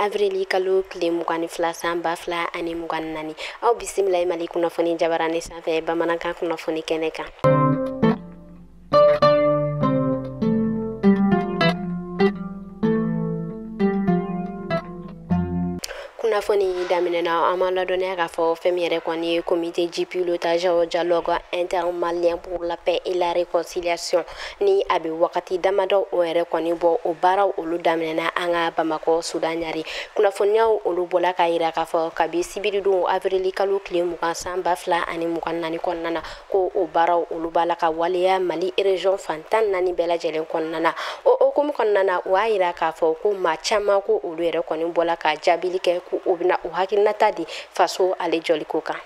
avril kalo tile 22 san 2024 aw bisimila Mali kunnafoni jabarani sanfɛ bamanankan kunnafoni kɛnɛ kan. Kunnafoni daminɛna an ma ladɔnniya k'a fɔ fɛn min yɛrɛ kɔni ye comité de pilotage dialogue intermalien pour la paix et la réconciliation ni a bɛ wagati damadɔ o yɛrɛ kɔni bɔ o baaraw olu daminɛna an ka Bamakɔ Sudan Ɲari. Kunnafoniyaw olu bɔla k'a yira k'a fɔ kabi sibiridon avril kalo tile 20 san 2024 kɔnɔna na ko o baaraw olu b'a la ka waleya Mali région fan 14 bɛɛ lajɛlen kɔnɔna na. O hukumu kɔnɔna na u y'a yira k'a fɔ ko maa caman ko olu yɛrɛ kɔni bɔla ka jaabili kɛ ko u bɛna u hakilinata di faso ale jɔliko kan.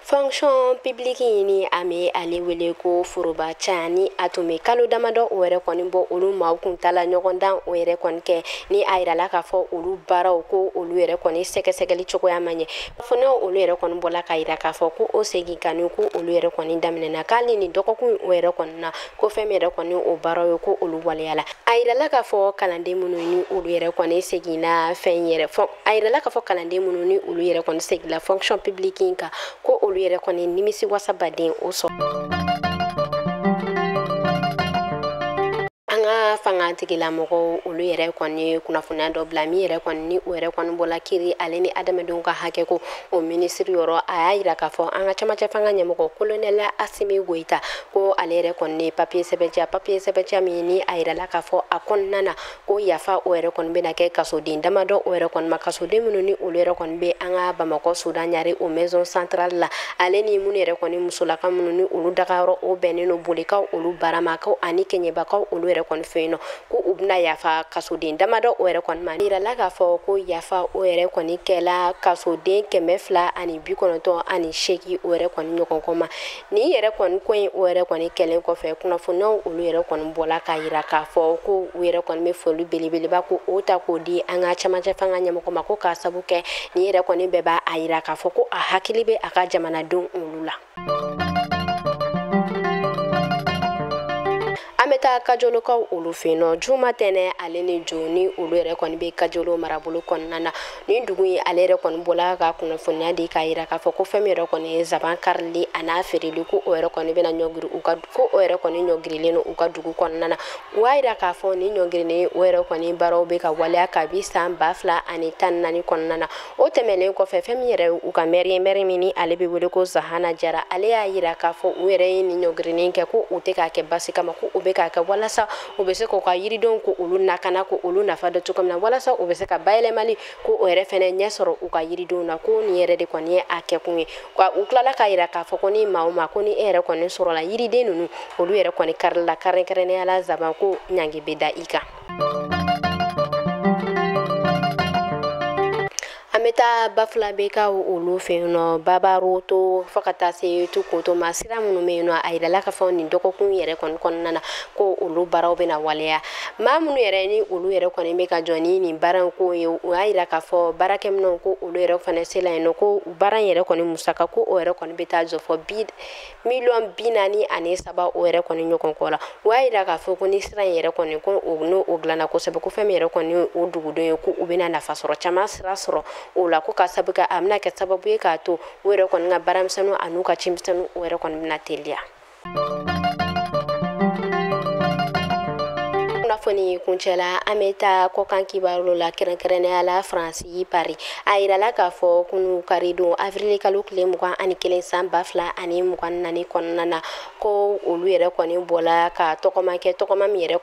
Fonction publique ni an bɛ ale wele ko foroba ca ni a tun bɛ kalo damadɔ o yɛrɛ kɔni bɔ olu maaw kun ta la ɲɔgɔn dan o yɛrɛ kɔni kɛ ni a yirala k'a fɔ olu baaraw ko olu yɛrɛ kɔni sɛgɛsɛgɛli cogoya ma ɲɛ. Kunnafoniyaw olu yɛrɛ kɔni bɔla k'a yira k'a fɔ ko o segin kani ko olu yɛrɛ kɔni daminɛna k'ale ni dɔgɔkun o yɛrɛ kɔni na ko fɛn min yɛrɛ kɔni o baaraw ye ko olu waleyala. A yirala k'a fɔ kalanden minnu ni olu yɛrɛ kɔni seginna fɛn yɛrɛ fɔ a yirala k'a fɔ kalanden minnu ni olu yɛrɛ kɔni seginna fonction publique in kan ko olu yɛrɛ kɔni nimisi wasabaden o sɔrɔ. An ka fanga tigilamɔgɔw olu yɛrɛ kɔni kunnafoniya dɔ bila min yɛrɛ kɔni ni o yɛrɛ kɔni bɔla kiiri ale ni adamadenw ka hakɛ ko o minisiri yɔrɔ a y'a yira k'a fɔ an ka camancɛ fanga ɲɛmɔgɔ colonel Assimi Goïta ko ale yɛrɛ kɔni papier sɛbɛntiya min ni a yirala k'a fɔ a kɔnɔna na ko yafa o yɛrɛ kɔni bɛna kɛ kasoden damadɔ o yɛrɛ kɔni ma kasoden minnu ni olu yɛrɛ kɔni bɛ an ka Bamakɔ Sudan Ɲare o maison centrale la ale ni minnu yɛrɛ kɔni musolaka minnu ni olu dagayɔrɔ o bɛnnen don bolikaw olu baramakaw ani kɛɲɛbakaw olu yɛrɛ kɔni fɛ yen nɔ ko u bɛna yafa kasoden damadɔ o yɛrɛ kɔni ma. Yirala k'a fɔ ko yafa o yɛrɛ kɔni kɛla kasoden 298 o yɛrɛ kɔni ɲɔgɔn kɔ ma. Nin yɛrɛ kɔni ko in o yɛrɛ kɔni kɛlen kɔfɛ kunnafoniyaw olu yɛrɛ kɔni bɔla k'a yira k'a fɔ ko u yɛrɛ kɔni bɛ foli belebeleba ko o ta k'o di an ka camancɛ fanga ɲɛmɔgɔ ma ko k'a sabu kɛ nin yɛrɛ kɔni bɛɛ b'a yira k'a fɔ ko a hakili bɛ a ka jamanadenw olu la. An bɛ taa Kajolokaw olu fɛ yen nɔ juma tɛnɛ ale ni jo ni olu yɛrɛ kɔni bɛ Kajolo marabolo kɔnɔna na nin dugu in ale yɛrɛ kɔni bɔla ka kunnafoniya di k'a yira k'a fɔ ko fɛn min yɛrɛ kɔni ye zaban karili a n'a feereli ko o yɛrɛ kɔni bɛna ɲɔngiri u ka ko o yɛrɛ kɔni ɲɔngirilen don u ka dugu kɔnɔna na. U y'a yira k'a fɔ nin ɲɔngirilen o yɛrɛ kɔni baaraw bɛ ka waleya kabi san 2014 kɔnɔna na. O tɛmɛnen kɔfɛ fɛn min yɛrɛ u ka mɛri min ni ale bɛ wele ko Zahana Jara ale y'a yira k'a fɔ u yɛrɛ ye nin ɲɔngirilen kɛ ko u tɛ k'a kɛ basi kama ko u bɛ k'a kɛ walasa u bɛ se k'u ka yiridenw ko olu nakana ko olu nafa dɔn cogo min na walasa u bɛ se ka bayɛlɛmali ko o yɛrɛ fɛnɛ ɲɛ sɔrɔ u ka yiridenw na ko nin yɛrɛ de kɔni ye a kɛkun ye. U tilala k'a yira k'a fɔ ko ni maa o maa ko ni e yɛrɛ kɔni sɔrɔla yiriden ninnu olu yɛrɛ kɔni karila kɛrɛnkɛrɛnnenya la zaban ko ɲangi bɛ da i kan. An bɛ taa Bafulabekaw olu fɛ yen nɔ Babaroto fo ka taa se Tukoto ma sira minnu bɛ yen nɔ a yirala k'a fɔ nin dɔgɔkun yɛrɛ kɔni kɔnɔna na ko olu baaraw bɛna waleya. Maa minnu yɛrɛ ni olu yɛrɛ kɔni bɛ ka jɔ ni nin baara in ko ye u y'a yira k'a fɔ baarakɛminɛnw ko olu yɛrɛ fana sela yen nɔ ko baara in yɛrɛ kɔni musaka ko o yɛrɛ kɔni bɛ taa jɔ fɔ miliyɔn 43 o yɛrɛ kɔni ɲɔgɔn kɔ la. U y'a yira k'a fɔ ko ni sira in yɛrɛ kɔni ko n'o dilanna kosɛbɛ ko fɛn min yɛrɛ kɔni o dugudenw ye ko u bɛna nafa sɔrɔ caman sira sɔrɔ o la ko ka sabu kɛ a bɛna kɛ sababu ye k'a to u yɛrɛ kɔni ka baaramisɛnninw an'u ka cimisɛnninw o yɛrɛ kɔni bɛna teliya. Kunnafoni kuncɛla an bɛ taa kɔkan kibaru la kɛrɛnkɛrɛnnenya la Faransi Paris. A yirala k'a fɔ kunu karidon avril kalo tile 21 san 2024 kɔnɔna na ko olu yɛrɛ kɔni bɔla ka tɔgɔma kɛ tɔgɔma min yɛrɛ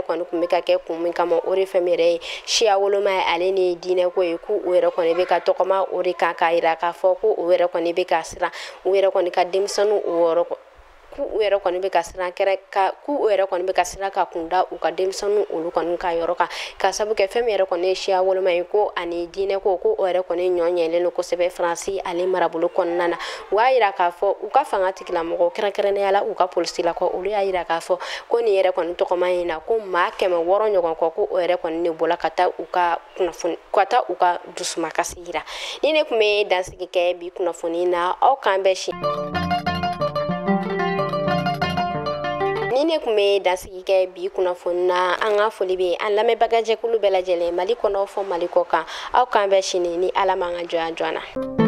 kɔni tun bɛ ka kɛ kun min kama o de fɛn min yɛrɛ ye siya woloma ye ale ni diinɛko ye k'u yɛrɛ kɔni bɛ ka tɔgɔma o de kan k'a yira k'a fɔ ko o yɛrɛ kɔni bɛ ka siran u yɛrɛ kɔni ka denmisɛnninw o yɔrɔ k'u yɛrɛ kɔni bɛ ka siran k'u yɛrɛ kɔni bɛ ka siran ka kunda u ka denmisɛnninw olu kɔni ka yɔrɔ kan ka sabu kɛ fɛn min yɛrɛ kɔni ye siya woloma ye ko ani diinɛ ko ko o yɛrɛ kɔni ɲɔ ɲɛlen don kosɛbɛ Faransi ale marabolo kɔnɔna na. U y'a yira k'a fɔ u ka fanga tigilamɔgɔw kɛrɛnkɛrɛnnenya la u ka polisilakaw olu y'a yira k'a fɔ ko nin yɛrɛ kɔni tɔgɔma in na ko maa 600 ɲɔgɔn kɔ ko o yɛrɛ kɔni de bɔla ka taa u ka kunnafoni ka taa u ka dusumakasi yira. Ni ne tun bɛ dansigi kɛ bi kunnafoni na aw k'an bɛɛ si. Ni Ni ne tun bɛ dansigi kɛ bi kunnafoni na. An ka foli bɛ an lamɛnbagajɛkulu bɛɛ lajɛlen, Mali kɔnɔ fɔ Mali kɔ kan. Aw k'an bɛn sini ni Ala m'an ka jɔnya joona.